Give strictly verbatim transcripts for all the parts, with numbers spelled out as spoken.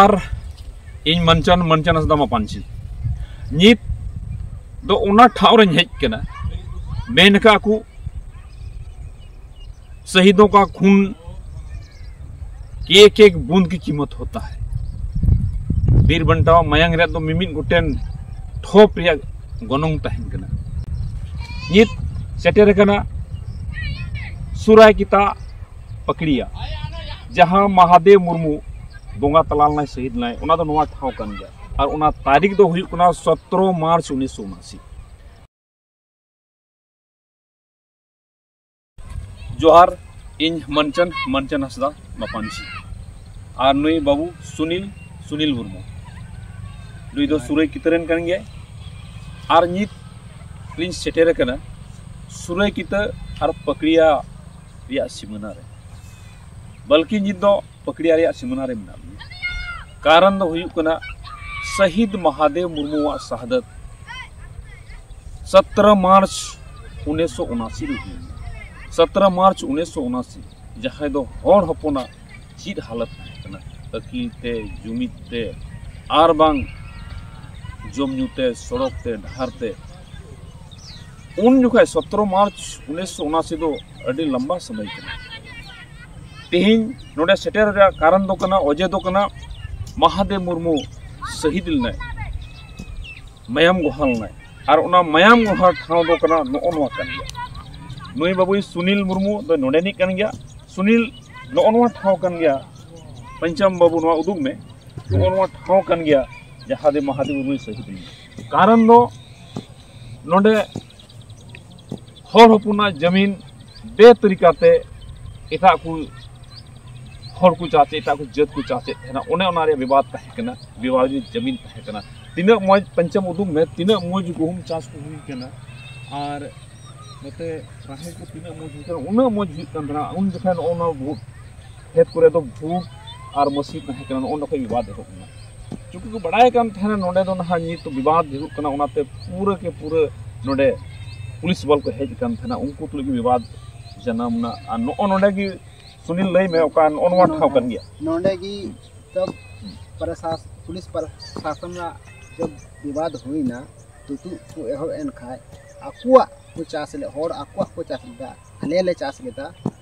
ᱟᱨ ᱤᱧ ᱢᱟᱱᱪᱟᱱ, ᱢᱟᱱᱪᱟᱱ ᱦᱟᱸᱥᱫᱟ ᱢᱟᱯᱟᱱᱪᱤ᱾ ᱱᱤᱛ ᱫᱚ ᱚᱱᱟ ᱴᱷᱟᱶ ᱨᱮᱧ ᱦᱮᱡ ᱠᱟᱱᱟ, ᱢᱮᱱ ᱠᱟᱜ ᱠᱚ, ᱥᱟᱦᱤᱫᱚᱸ ᱠᱟ ᱠᱷᱩᱱ ᱠᱮ ᱮᱠ ᱮᱠ ᱵᱩᱸᱫ ᱠᱤ ᱠᱤᱢᱚᱛ ᱦᱳᱛᱟ ᱦᱟᱭ᱾ ᱵᱤᱨ ᱵᱟᱱᱴᱟᱣᱟᱜ ᱢᱟᱭᱟᱝ ᱨᱮᱭᱟᱜ ᱫᱚ ᱢᱤᱢᱤᱫ ᱜᱚᱴᱮᱱ ᱴᱷᱚᱯ ᱨᱮᱭᱟᱜ ᱜᱚᱱᱚᱝ ᱛᱟᱦᱮᱱ ᱠᱟᱱᱟ᱾ ᱱᱤᱛ ᱥᱮᱴᱮᱨ ᱟᱠᱟᱱᱟ ᱥᱩᱨᱟᱭᱠᱮᱛᱟ ᱯᱟᱠᱲᱤᱭᱟ, ᱡᱟᱦᱟᱸ ᱢᱟᱦᱟᱫᱮᱣ ᱢᱩᱨᱢᱩ ᱵᱚᱸᱜᱟ ᱛᱟᱞᱟ ᱞᱮᱱᱟᱭ, ᱥᱟᱹᱦᱤᱫ ᱞᱮᱱᱟᱭ, ᱚᱱᱟ ᱫᱚ ᱱᱚᱣᱟ ᱴᱷᱟᱶ ᱠᱟᱱ ᱜᱮᱭᱟ᱾ ᱟᱨ ᱚᱱᱟ ᱛᱟᱹᱨᱤᱠᱷ ᱫᱚ ᱦᱩᱭᱩᱜ ᱠᱟᱱᱟ ᱥᱚᱛᱨᱚ ᱢᱟᱨᱪ ᱩᱱᱤᱥᱥᱚ ᱩᱱᱟᱥᱤ᱾ ᱡᱚᱦᱟᱨ, ᱤᱧ ᱢᱟᱱᱪᱟᱱ, ᱢᱟᱱᱪᱟᱱ ᱦᱟᱸᱥᱫᱟ ᱢᱟᱯᱟᱱᱪᱤ᱾ ᱟᱨ ᱱᱩᱭ ᱵᱟᱹᱵᱩ ᱥᱩᱱᱤᱞ, ᱥᱩᱱᱤᱞ ᱢᱩᱨᱢᱩ᱾ ᱱᱩᱭ ᱫᱚ ᱥᱩᱨᱟᱹᱭ ᱠᱤᱛᱟᱹ ᱨᱮᱱ ᱠᱟᱱ ᱜᱮᱭᱟᱭ᱾ ᱟᱨ ᱱᱤᱛ ᱞᱤᱧ ᱥᱮᱴᱮᱨ ᱟᱠᱟᱱᱟ ᱥᱩᱨᱟᱹᱭ ᱠᱤᱛᱟᱹ ᱟᱨ ᱯᱟᱠᱲᱤᱭᱟ ᱨᱮᱭᱟᱜ ᱥᱤᱢᱟᱹᱱᱟ ᱨᱮ᱾ ᱵᱟᱞᱠᱤ ᱱᱤᱛ ᱫᱚ ᱯᱟᱠᱲᱤᱭᱟ ᱨᱮᱭᱟᱜ ᱥᱤᱢᱟᱹᱱᱟ ᱨᱮ ᱢᱮᱱᱟᱜ ᱞᱤᱧᱟ᱾ ᱠᱟᱨᱚᱱ ᱫᱚ ᱦᱩᱭᱩᱜ ᱠᱟᱱᱟ, ᱥᱟᱹᱦᱤᱫ ᱢᱟᱦᱟᱫᱮᱣ ᱢᱩᱨᱢᱩᱣᱟᱜ ᱥᱟᱦᱟᱫᱟᱛ ᱥᱚᱛᱨᱚ ᱢᱟᱨᱪ ᱩᱱᱤᱥᱥᱚ ᱩᱱᱟᱥᱤ ᱨᱮ ᱦᱩᱭ ᱞᱮᱱᱟ᱾ ᱥᱚᱛᱨᱚ ᱢᱟᱨᱪ ᱩᱱᱤᱥᱥᱚ ᱩᱱᱟᱥᱤ, ᱡᱟᱦᱟᱸᱭ ᱫᱚ ᱦᱚᱲ ᱦᱚᱯᱚᱱᱟᱜ ᱪᱮᱫ ᱦᱟᱞᱚᱛ ᱛᱟᱦᱮᱸ ᱠᱟᱱᱟ, ᱟᱹᱠᱤᱞ ᱛᱮ, ᱡᱩᱢᱤᱫ ᱛᱮ, ᱟᱨ ᱵᱟᱝ ᱡᱚᱢ ᱧᱩ ᱛᱮ, ᱥᱚᱲᱚᱠ ᱛᱮ, ᱰᱟᱦᱟᱨ ᱛᱮ, ᱩᱱ ᱡᱚᱠᱷᱟᱡ ᱥᱚᱛᱨᱚ ᱢᱟᱨᱪ ᱩᱱᱤᱥᱥᱚ ᱩᱱᱟᱥᱤ ᱫᱚ ᱟᱹᱰᱤ ᱞᱟᱢᱵᱟ ᱥᱚᱢᱚᱭ ᱠᱟᱱᱟ᱾ ᱛᱮᱦᱮᱧ ᱱᱚᱰᱮ ᱥᱮᱴᱮᱨ ᱨᱮᱭᱟᱜ ᱠᱟᱨᱚᱱ ᱫᱚ ᱠᱟᱱᱟ, ᱚᱡᱮ ᱫᱚ ᱠᱟᱱᱟ, ᱢᱟᱦᱟᱫᱮᱣ ᱢᱩᱨᱢᱩ ᱥᱟᱹᱦᱤᱫ ᱞᱮᱱᱟᱭ, ᱢᱟᱭᱟᱢ ᱜᱚᱦᱟ ᱞᱮᱱᱟᱭ᱾ ᱟᱨ ᱚᱱᱟ ᱢᱟᱭᱟᱢ ᱜᱚᱦᱟ ᱴᱷᱟᱶ ᱫᱚ ᱠᱟᱱᱟ ᱱᱚᱜᱼᱚ ᱱᱚᱣᱟ ᱠᱟᱱ ᱜᱮᱭᱟ᱾ ᱱᱩᱭ ᱵᱟᱹᱵᱩᱭ ᱥᱩᱱᱤᱞ ᱢᱩᱨᱢᱩ ᱫᱚ ᱱᱚᱰᱮᱱᱤᱡ ᱠᱟᱱ ᱜᱮᱭᱟ᱾ ᱥᱩᱱᱤᱞ, ᱱᱚᱜᱼᱚ ᱱᱚᱣᱟ ᱴᱷᱟᱶ ᱠᱟᱱ ᱜᱮᱭᱟ᱾ ᱯᱚᱧᱪᱟᱢ ᱵᱟᱹᱵᱩ, ᱱᱚᱣᱟ ᱩᱫᱩᱜ ᱢᱮ, ᱱᱚᱜᱼᱚ ᱱᱚᱣᱟ ᱴᱷᱟᱶ ᱠᱟᱱ ᱜᱮᱭᱟ ᱡᱟᱦᱟᱸ ᱫᱚ ᱢᱟᱦᱟᱫᱮᱣ ᱢᱩᱨᱢᱩᱭ ᱥᱟᱹᱦᱤᱫ ᱞᱮᱱᱟ᱾ ᱠᱟᱨᱚᱱ ᱫᱚ ᱱᱚᱰᱮ ᱦᱚᱲ ᱦᱚᱯᱚᱱᱟᱜ ᱡᱟᱹᱢᱤᱱ ᱵᱮᱛᱟᱹᱨᱤᱠᱟ ᱛᱮ ᱮᱴᱟᱜ ᱠᱚ ᱦᱚᱲ ᱠᱚ ᱪᱟᱥᱮᱫ, ᱮᱴᱟᱜ ᱠᱚ ᱡᱟᱹᱛ ᱠᱚ ᱪᱟᱥᱮᱫ ᱛᱟᱦᱮᱱᱟ, ᱚᱱᱮ ᱚᱱᱟ ᱨᱮᱭᱟᱜ ᱵᱤᱵᱟᱫ ᱛᱟᱦᱮᱸ ᱠᱟᱱᱟ, ᱵᱤᱵᱟᱫᱤᱛ ᱡᱟᱹᱢᱤᱱ ᱛᱟᱦᱮᱸ ᱠᱟᱱᱟ᱾ ᱛᱤᱱᱟᱹᱜ ᱢᱚᱡᱽ ᱯᱚᱧᱪᱟᱢ ᱩᱫᱩᱜ ᱢᱮ, ᱛᱤᱱᱟᱹᱜ ᱢᱚᱡᱽ ᱜᱩᱦᱩᱢ ᱪᱟᱥ ᱠᱚ ᱦᱩᱭ ᱠᱟᱱᱟ, ᱟᱨ ᱱᱚᱛᱮ ᱨᱟᱦᱮᱲ ᱠᱚ ᱛᱤᱱᱟᱹᱜ ᱢᱚᱡᱽ ᱦᱩᱭᱩᱜ ᱠᱟᱱᱟ, ᱩᱱᱟᱹᱜ ᱢᱚᱡᱽ ᱦᱩᱭᱩᱜ ᱠᱟᱱ ᱛᱟᱦᱮᱱᱟ᱾ ᱩᱱ ᱡᱚᱠᱷᱟᱡ ᱱᱚᱜᱼᱚ ᱱᱚᱣᱟ ᱵᱷᱩ-, ᱠᱷᱮᱛ ᱠᱚᱨᱮ ᱫᱚ ᱵᱷᱩᱴ ᱟᱨ ᱢᱟᱹᱥᱤ ᱛᱟᱦᱮᱸ ᱠᱟᱱᱟ, ᱱᱚᱜᱼᱚ ᱱᱚᱸᱰᱮ ᱠᱷᱚᱡ ᱵᱤᱵᱟᱫ ᱮᱦᱚᱵ ᱮᱱᱟ᱾ ᱪᱩᱸᱠᱤ ᱠᱚ ᱵᱟᱲᱟᱭ ᱠᱟᱱ ᱛᱟᱦᱮᱱᱟ ᱱᱚᱸᱰᱮ ᱫᱚ ᱱᱟᱦᱟᱜ ᱱᱤᱛ ᱵᱤᱵᱟᱫ ᱦᱩᱭᱩᱜ ᱠᱟᱱᱟ, ᱚᱱᱟᱛᱮ ᱯᱩᱨᱟᱹ ᱠᱮ ᱯᱩᱨᱟᱹ ᱱᱚᱸᱰᱮ ᱯᱩᱞᱤᱥ ᱵᱚᱞ ᱠᱚ ᱦᱮᱡ ᱟᱠᱟᱱ ᱛᱟᱦᱮᱱᱟ, ᱩᱱᱠᱩ ᱛᱩᱞᱩᱡ ᱜᱮ ᱵᱤᱵᱟᱫ ᱡᱟᱱᱟᱢ ᱮᱱᱟ᱾ ᱟᱨ ᱱᱚᱜᱼᱚ ᱱᱚᱸᱰᱮ ᱜᱮ ᱥᱩᱱᱤᱞ, ᱞᱟᱹᱭ ᱢᱮ, ᱚᱠᱟ ᱱᱚᱜᱼᱚ ᱱᱚᱣᱟ ᱴᱷᱟᱶ ᱠᱟᱱ ᱜᱮᱭᱟ? ᱱᱚᱸᱰᱮ ᱜᱮ ᱛᱚ ᱯᱨᱚᱥᱟᱥ ᱯᱩᱞᱤᱥ ᱯᱨᱚᱥᱟᱥᱚᱱ ᱨᱮᱱᱟᱜ ᱡᱚᱵ ᱵᱤᱵᱟᱫ ᱦᱩᱭᱱᱟ, ᱛᱩᱛᱩᱫ ᱠᱚ ᱮᱦᱚᱵ ᱮᱱ ᱠᱷᱟᱡ, ᱟᱠᱚᱣᱟᱜ ᱠᱚ ᱪᱟᱥ ᱞᱮᱫ, ᱦᱚᱲ ᱟᱠᱚᱣᱟᱜ ᱠᱚ ᱪᱟᱥ ᱞᱮᱫᱟ, ᱟᱞᱮ ᱞᱮ ᱪᱟᱥ ᱞᱮᱫᱟ,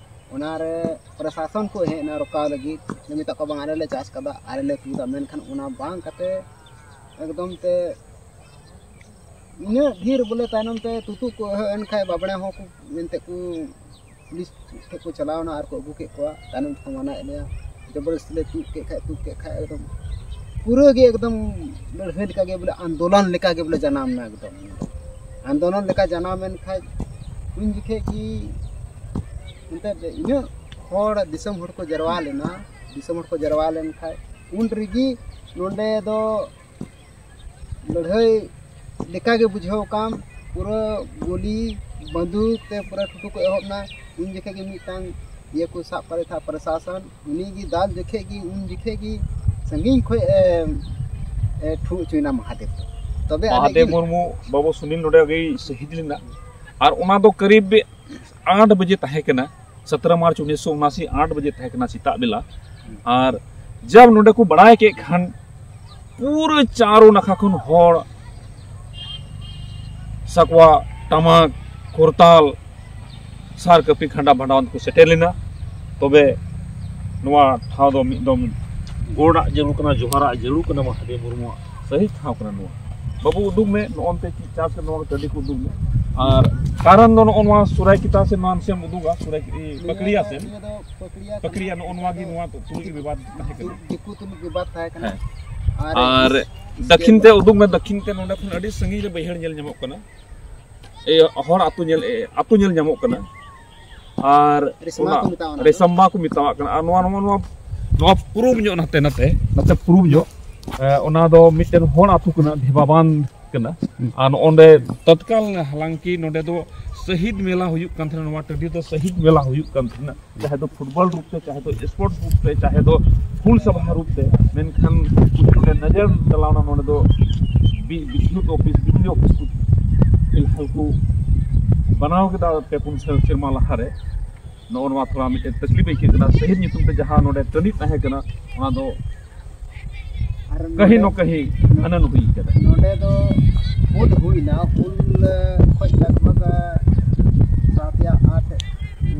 ᱚᱱᱟᱨᱮ ᱯᱨᱚᱥᱟᱥᱚᱱ ᱠᱚ ᱦᱮᱡ ᱮᱱᱟ ᱨᱚᱠᱟᱣ ᱞᱟᱹᱜᱤᱫ᱾ ᱞᱮ ᱢᱮᱛᱟᱜ ᱠᱚᱣᱟ, "ᱵᱟᱝ, ᱟᱞᱮ ᱞᱮ ᱪᱟᱥ ᱠᱟᱫᱟ, ᱟᱞᱮ ᱞᱮ ᱛᱩᱫᱟ", ᱢᱮᱱᱠᱷᱟᱱ ᱚᱱᱟ ᱵᱟᱝ ᱠᱟᱛᱮ ᱮᱠᱫᱚᱢ ᱛᱮ ᱤᱱᱟᱹᱜ ᱰᱷᱮᱨ ᱵᱚᱞᱮ ᱛᱟᱭᱱᱚᱢ ᱛᱮ ᱛᱩᱛᱩᱫ ᱠᱚ ᱮᱦᱚᱵ ᱮᱱ ᱠᱷᱟᱡ ᱵᱟᱵᱽᱲᱮ ᱦᱚᱸ ᱠᱚ ᱢᱮᱱᱛᱮ ᱠᱚ ᱯᱩᱞᱤᱥ ᱴᱷᱮᱱ ᱠᱚ ᱪᱟᱞᱟᱣ ᱮᱱᱟ ᱟᱨ ᱠᱚ ᱟᱹᱜᱩ ᱠᱮᱫ ᱠᱚᱣᱟ᱾ ᱛᱟᱭᱱᱚᱢ ᱛᱮᱠᱚ ᱢᱟᱱᱟᱭᱮᱫ ᱞᱮᱭᱟ, ᱡᱚᱵᱚᱨᱫᱚᱥᱛᱤ ᱞᱮ ᱛᱩᱫ ᱠᱮᱫ ᱠᱷᱟᱡ, ᱛᱩᱫ ᱠᱮᱫ ᱠᱷᱟᱡ ᱮᱠᱫᱚᱢ ᱯᱩᱨᱟᱹ ᱜᱮ ᱮᱠᱫᱚᱢ ᱞᱟᱹᱲᱦᱟᱹᱭ ᱞᱮᱠᱟ ᱜᱮ ᱵᱚᱞᱮ, ᱟᱱᱫᱳᱞᱚᱱ ᱞᱮᱠᱟ ᱜᱮ ᱵᱚᱞᱮ ᱡᱟᱱᱟᱢ ᱮᱱᱟ ᱮᱠᱫᱚᱢ᱾ ᱟᱱᱫᱳᱞᱚᱱ ᱞᱮᱠᱟ ᱡᱟᱱᱟᱢ ᱮᱱ ᱠᱷᱟᱡ ᱩᱱ ᱡᱚᱠᱷᱮᱡ ᱜᱮ ᱮᱱᱛᱮᱫ ᱤᱱᱟᱹᱜ ᱦᱚᱲ, ᱫᱤᱥᱚᱢ ᱦᱚᱲ ᱠᱚ ᱡᱟᱨᱣᱟ ᱞᱮᱱᱟ᱾ ᱫᱤᱥᱚᱢ ᱦᱚᱲ ᱠᱚ ᱡᱟᱨᱣᱟ ᱞᱮᱱ ᱠᱷᱟᱡ ᱩᱱ ᱨᱮᱜᱮ ᱱᱚᱰᱮ ᱫᱚ ᱞᱟᱹᱲᱦᱟᱹᱭ ᱞᱮᱠᱟᱜᱮ ᱵᱩᱡᱷᱟᱹᱣ ᱠᱟᱱ, ᱯᱩᱨᱟᱹ ᱜᱩᱞᱤ ᱵᱟᱱᱫᱩᱠ ᱛᱮ ᱯᱩᱨᱟᱹ ᱴᱩᱴᱩ ᱠᱚ ᱮᱦᱚᱵ ᱮᱱᱟ᱾ ᱩᱱ ᱡᱚᱠᱷᱮᱡ ᱜᱮ ᱢᱤᱫᱴᱟᱝ ᱤᱭᱟᱹ ᱠᱚ ᱥᱟᱵ ᱠᱟᱫᱮ ᱛᱟᱦᱮᱸᱫ ᱯᱨᱚᱥᱟᱥᱚᱱ, ᱩᱱᱤ ᱜᱮ ᱫᱟᱞ ᱡᱚᱠᱷᱮᱡ ᱜᱮ, ᱩᱱ ᱡᱚᱠᱷᱮᱡ ᱜᱮ ᱥᱟᱺᱜᱤᱧ ᱠᱷᱚᱡ ᱮ, ᱮ ᱴᱷᱩ ᱦᱚᱪᱚᱭᱮᱱᱟ ᱢᱚᱦᱟᱫᱮᱵ ᱫᱚ᱾ ᱛᱚᱵᱮ ᱟᱹᱱᱤᱡ ᱢᱚᱦᱟᱫᱮᱵ ᱜᱮ ᱢᱩᱨᱢᱩ ᱵᱟᱹᱵᱩ ᱥᱩᱱᱤᱞ ᱱᱚᱰᱮ ᱜᱮᱭ ᱥᱚᱦᱤᱫ ᱞᱮᱱᱟ᱾ ᱟᱨ ᱚᱱᱟ ᱫᱚ ᱠᱟᱹᱨᱤᱵ ᱟᱴ ᱵᱟᱡᱮ ᱛᱟᱦᱮᱸ ᱠᱟᱱᱟ, ᱥᱚᱛᱨᱚ ᱢᱟᱨᱪ ᱩᱱᱤᱥᱥᱚ ᱩᱱᱟᱥᱤ, ᱟᱴ ᱵᱟᱡᱮ ᱛᱟᱦᱮᱸ ᱠᱟᱱᱟ ᱥᱮᱛᱟᱜ ᱵᱮᱞᱟ᱾ ᱟᱨ ᱡᱟᱵ ᱱᱚᱰᱮ ᱠᱚ ᱵᱟᱲᱟᱭ ᱠᱮᱫ ᱠᱷᱟᱱ ᱯᱩᱨᱟᱹ ᱪᱟᱨᱚ ᱱᱟᱠᱷᱟ ᱠᱷᱚᱱ ᱦᱚᱲ ᱥᱟᱠᱣᱟ, ᱴᱟᱢᱟᱠ, ᱠᱚᱨᱛᱟᱞ, ᱥᱟᱨ ᱠᱟᱹᱯᱤ ᱠᱷᱟᱸᱰᱟ ᱵᱷᱟᱸᱰᱟᱣᱟᱱ ᱛᱮᱠᱚ ᱥᱮᱴᱮᱨ ᱞᱮᱱᱟ᱾ ᱛᱚᱵᱮ ᱱᱚᱣᱟ ᱴᱷᱟᱶ ᱫᱚ ᱢᱤᱫ ᱫᱚᱢ ᱜᱚᱰᱟᱜ ᱡᱟᱹᱨᱩᱲ ᱠᱟᱱᱟ, ᱡᱚᱦᱟᱨᱟᱜ ᱡᱟᱹᱨᱩᱲ ᱠᱟᱱᱟ, ᱢᱚᱦᱟᱫᱮᱵ ᱢᱩᱨᱢᱩᱣᱟᱜ ᱥᱟᱹᱦᱤ ᱴᱷᱟᱶ ᱠᱟᱱᱟ ᱱᱚᱣᱟ᱾ ᱵᱟᱹᱵᱩ ᱩᱫᱩᱜ ᱢᱮ, ᱱᱚᱜᱼᱚ ᱱᱚᱛᱮ ᱪᱮᱫ ᱪᱟᱥ ᱠᱟᱱᱟ, ᱱᱚᱣᱟ ᱴᱟᱺᱰᱤ ᱠᱚ ᱩᱫᱩᱜ ᱢᱮ᱾ ᱟᱨ ᱠᱟᱨᱚᱱ ᱫᱚ ᱱᱚᱜᱼᱚ ᱱᱚᱣᱟ ᱥᱚᱨᱟᱭᱠᱮᱛᱟ ᱥᱮ ᱱᱚᱣᱟ ᱱᱟᱥᱮᱢ ᱩᱫᱩᱜᱟ, ᱥᱚᱨᱟᱭ ᱯᱟᱠᱲᱤᱭᱟ ᱥᱮ ᱱᱤᱭᱟᱹ ᱫᱚ ᱯᱟᱠᱲᱤᱭᱟ ᱠᱟᱱᱟ᱾ ᱯᱟᱠᱲᱤᱭᱟ, ᱱᱚᱜᱼᱚ ᱱᱚᱣᱟ ᱜᱮ, ᱱᱚᱣᱟ ᱫᱚ ᱯᱩᱨᱟᱹ ᱜᱮ ᱵᱤᱵᱟᱫ ᱛᱟᱦᱮᱸ ᱠᱟᱱᱟ᱾ ᱫᱤᱠᱩ ᱛᱩᱞᱩᱡ ᱵᱤᱵᱟᱫ ᱛᱟᱦᱮᱸ ᱠᱟᱱᱟ᱾ ᱦᱮᱸ᱾ ᱟᱨ ᱟᱨ ᱫᱟᱹᱠᱷᱤᱱ ᱛᱮ ᱩᱫᱩᱜ ᱢᱮ, ᱫᱟᱹᱠᱷᱤᱱ ᱛᱮ ᱱᱚᱰᱮ ᱠᱷᱚᱱ ᱟᱹᱰᱤ ᱥᱟᱺᱜᱤᱧ ᱨᱮ ᱵᱟᱹᱭᱦᱟᱹᱲ ᱧᱮᱞ ᱧᱟᱢᱚᱜ ᱠᱟᱱᱟ᱾ ᱮ, ᱦᱚᱲ ᱟᱹᱛᱩ ᱧᱮᱞ, ᱮ, ᱟᱹᱛᱩ ᱧᱮᱞ ᱧᱟᱢᱚᱜ ᱠᱟᱱᱟ᱾ ᱟᱨ ᱨᱮᱥᱢᱟ ᱚᱱᱟ ᱠᱚ ᱢᱮᱛᱟᱜᱼᱟ ᱚᱱᱟ ᱫᱚ᱾ ᱨᱮᱥᱟᱢᱵᱟ ᱠᱚ ᱢᱮᱛᱟᱣᱟᱜ ᱠᱟᱱᱟ᱾ ᱟᱨ ᱱᱚᱣᱟ, ᱱᱚᱣᱟ, ᱱᱚᱣᱟ, ᱱᱚᱣᱟ ᱯᱩᱨᱩᱵ ᱧᱚᱜ ᱱᱟᱛᱮ, ᱱᱟᱛᱮ, ᱱᱟᱛᱮ ᱯᱩᱨᱩᱵ ᱧᱚᱜ, ᱮ, ᱚᱱᱟ ᱫᱚ ᱢᱤᱫᱴᱮᱱ ᱦᱚᱲ ᱟᱹᱛᱩ ᱠᱟᱱᱟ, ᱫᱷᱮᱵᱟᱵᱟᱱ ᱠᱟᱱᱟ᱾ ᱦᱩᱸ᱾ ᱟᱨ ᱱᱚᱜᱼᱚᱸᱰᱮ ᱛᱚᱛᱠᱟᱞ ᱦᱟᱞᱟᱝᱠᱤ ᱱᱚᱰᱮ ᱫᱚ ᱥᱟᱹᱦᱤᱫ ᱢᱮᱞᱟ ᱦᱩᱭᱩᱜ ᱠᱟᱱ ᱛᱟᱦᱮᱱᱟ, ᱱᱚᱣᱟ ᱴᱟᱺᱰᱤ ᱫᱚ ᱥᱟᱹᱦᱤᱫ ᱢᱮᱞᱟ ᱦᱩᱭᱩᱜ ᱠᱟᱱ ᱛᱟᱦᱮᱱᱟ, ᱪᱟᱦᱮ ᱫᱚ ᱯᱷᱩᱴᱵᱚᱞ ᱨᱩᱯ ᱛᱮ, ᱪᱟᱦᱮ ᱫᱚ ᱥᱯᱳᱨᱴ ᱨᱩᱯ ᱛᱮ, ᱪᱟᱦᱮ ᱫᱚ ᱦᱩᱞ ᱥᱟᱵᱷᱟ ᱨᱩᱯ ᱛᱮ᱾ ᱢᱮᱱᱠᱷᱟᱱ ᱠᱩᱪ ᱱᱚᱰᱮ ᱱᱚᱡᱚᱨ ᱪᱟᱞᱟᱣᱱᱟ, ᱱᱚᱰᱮ ᱫᱚ ᱵᱤ-, ᱵᱤᱫᱽᱭᱩᱛ ᱚᱯᱷᱤᱥ, ᱵᱤᱡᱽᱞᱤ ᱚᱯᱷᱤᱥ ᱠᱚ ᱯᱷᱤᱞᱦᱟᱞ ᱠᱚ ᱵᱮᱱᱟᱣ ᱠᱮᱫᱟ ᱯᱮ ᱯᱩᱱ ᱥᱮᱨ-, ᱥᱮᱨᱢᱟ ᱞᱟᱦᱟᱨᱮ᱾ ᱱᱚᱜᱼᱚ ᱱᱚᱣᱟ ᱛᱷᱚᱲᱟ ᱢᱤᱫᱴᱮᱱ ᱛᱟᱠᱞᱤᱯ ᱟᱹᱭᱠᱟᱹᱜ ᱠᱟᱱᱟ᱾ ᱥᱟᱹᱦᱤᱫ ᱧᱩᱛᱩᱢ ᱛᱮ ᱡᱟᱦᱟᱸ ᱱᱚᱰᱮ ᱴᱟᱺᱰᱤ ᱛᱟᱦᱮᱸ ᱠᱟᱱᱟ, ᱚᱱᱟ ᱫᱚ ᱟᱨ ᱠᱟᱹᱦᱤ ᱱᱚᱰᱮ ᱱᱚ ᱠᱟᱹᱦᱤ ᱦᱟᱱᱟ ᱱᱩᱦᱩᱭ ᱠᱟᱫᱟ᱾ ᱱᱚᱰᱮ ᱫᱚ ᱦᱩᱞ ᱦᱩᱭᱱᱟ, ᱦᱩᱞ ᱠᱷᱚᱡ ᱞᱟᱜᱽ ᱵᱷᱟᱜᱽ ᱥᱟᱛ ᱭᱟ ᱟᱴ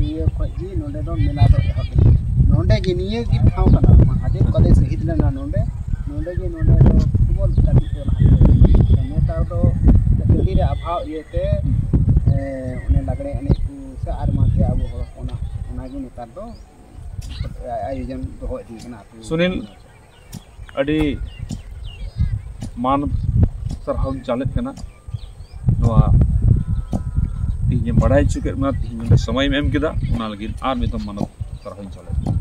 ᱤᱭᱟᱹ ᱠᱷᱚᱡ ᱜᱮ ᱱᱚᱰᱮ ᱫᱚ ᱢᱮᱞᱟ ᱫᱚ ᱮᱦᱚᱵ ᱮᱱᱟ᱾ ᱱᱚᱰᱮ ᱜᱮ ᱱᱤᱭᱟᱹ ᱜᱮ ᱴᱷᱟᱶ ᱠᱟᱱᱟ, ᱢᱟᱦᱟᱫᱮᱵ ᱠᱟᱞᱮ ᱥᱟᱹᱦᱤᱫ ᱞᱮᱱᱟ ᱱᱚᱰᱮ᱾ ᱱᱚᱰᱮ ᱜᱮ ᱱᱚᱰᱮ ᱫᱚ ᱯᱷᱩᱴᱵᱚᱞ ᱜᱟᱛᱮᱜ ᱠᱚ ᱞᱟᱦᱟ ᱠᱚ᱾ ᱱᱮᱛᱟᱨ ᱫᱚ ᱴᱟᱺᱰᱤ ᱨᱮ ᱟᱵᱷᱟᱣ ᱤᱭᱟᱹᱛᱮ, ᱮ, ᱚᱱᱮ ᱞᱟᱜᱽᱲᱮ ᱮᱱᱮᱡ ᱠᱚ ᱥᱮ ᱟᱨ ᱮᱢᱟᱱ ᱛᱮᱭᱟᱜ ᱟᱵᱚ ᱦᱚᱲ ᱦᱚᱯᱚᱱᱟᱜ ᱚᱱᱟ ᱜᱮ ᱱᱮᱛᱟᱨ ᱫᱚ ᱟᱭᱳᱡᱚᱱ ᱫᱚᱦᱚ ᱤᱫᱤ ᱠᱟᱱᱟ ᱟᱹᱛᱩ᱾ ᱥᱩᱱᱤᱞ, ᱟᱹᱰᱤ ᱢᱟᱱ ᱥᱟᱨᱦᱟᱣ ᱤᱧ ᱪᱟᱞᱮᱫ ᱠᱟᱱᱟ᱾ ᱱᱚᱣᱟ ᱛᱮᱦᱮᱧ ᱮᱢ ᱵᱟᱲᱟᱭ ᱦᱚᱪᱚ ᱠᱮᱫ ᱵᱚᱱᱟ, ᱛᱮᱦᱮᱧ ᱱᱚᱰᱮ ᱥᱚᱢᱚᱭ ᱮᱢ ᱮᱢ ᱠᱮᱫᱟ, ᱚᱱᱟ ᱞᱟᱹᱜᱤᱫ ᱟᱨ ᱢᱤᱫ ᱫᱷᱟᱣ ᱢᱟᱱᱚᱛ ᱥᱟᱨᱦᱟᱣ ᱤᱧ ᱪᱟᱞᱮᱫ ᱠᱟᱱᱟ᱾